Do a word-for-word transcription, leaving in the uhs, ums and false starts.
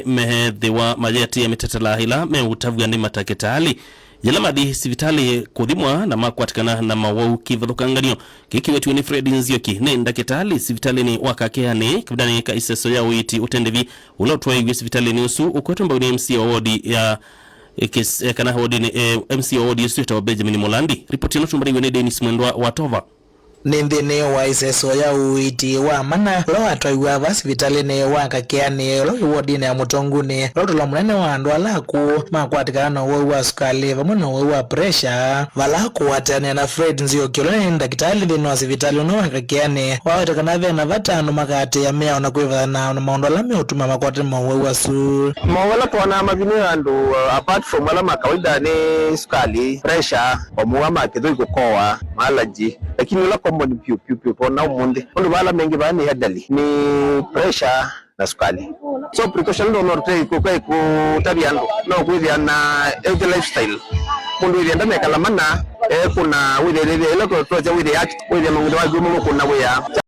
methĩwa mayĩatĩĩa mĩtalatala ĩla meũtavw'a nĩ matakĩtalĩ yĩla mathi sivitalĩ kũthimwa na makwatĩkana na mawau. Kĩvathũkangany'o kĩĩ kĩwetiwe nĩ Fred Nzioki nĩ ndakĩtalĩ sivitalĩnĩ wa Kakeanĩ kavindanĩ ka ĩseso ya ũiiti ũtendevye ũla ũtwaĩiw'e sivitalĩnĩ ũsu ũkwetwe mbau nĩ M C A wa wodi ya, eh, kĩs-, eh, kana wodinĩ, eh, M C A wa wodi ũsu wĩtawa Benjamin Mulandi. Ripoti ĩno tũmbũrĩiwe nĩ Dennis Mwendwa wa Tova. Nĩ nthĩnĩ wa ĩseso ya ũiiti wa mana ũla watwaiwe ava sivitalĩnĩ wa Kakeanĩ ũla wĩ wodinĩ ya Mũtongunĩ, ũla ũtũla mũnene wa andũ ala akũũ makwatĩkana na ũwau wa sukalĩ vamwe na ũwau wa pressure, vala kũatanĩa na Fred Nzioki ũla nĩ ndakĩtalĩ nthĩnĩ wa sivitalĩ ũno wa Kakeanĩ, waweta kana ve na vata andũ makaatĩĩa mĩao na kwĩvathana na maũndũ ala meũtuma makwatwe nĩ mowau asu. Mowau ala twonaa mavinĩo ya andũ, uh, apart from ala ma kawaida nĩ sukali, pressure, o mũwa ma kĩthũi kũkoa, ma allergy. Lakini ũla common piũ, piũ, piũ, twona ũmũnthĩ. Ũndũ vala mengĩ vaa nĩ elderly, nĩ pressure na sukali. So precaution no tũte kũtavya andũ, no kwĩthĩa na healthy lifestyle. Mũndũ wĩthĩa ndanekala mana, ekũna wĩthĩa, wĩthĩa ĩla tũ-, twasya wĩthĩa active, wĩthĩa mũndũ waku mũkũna wĩa.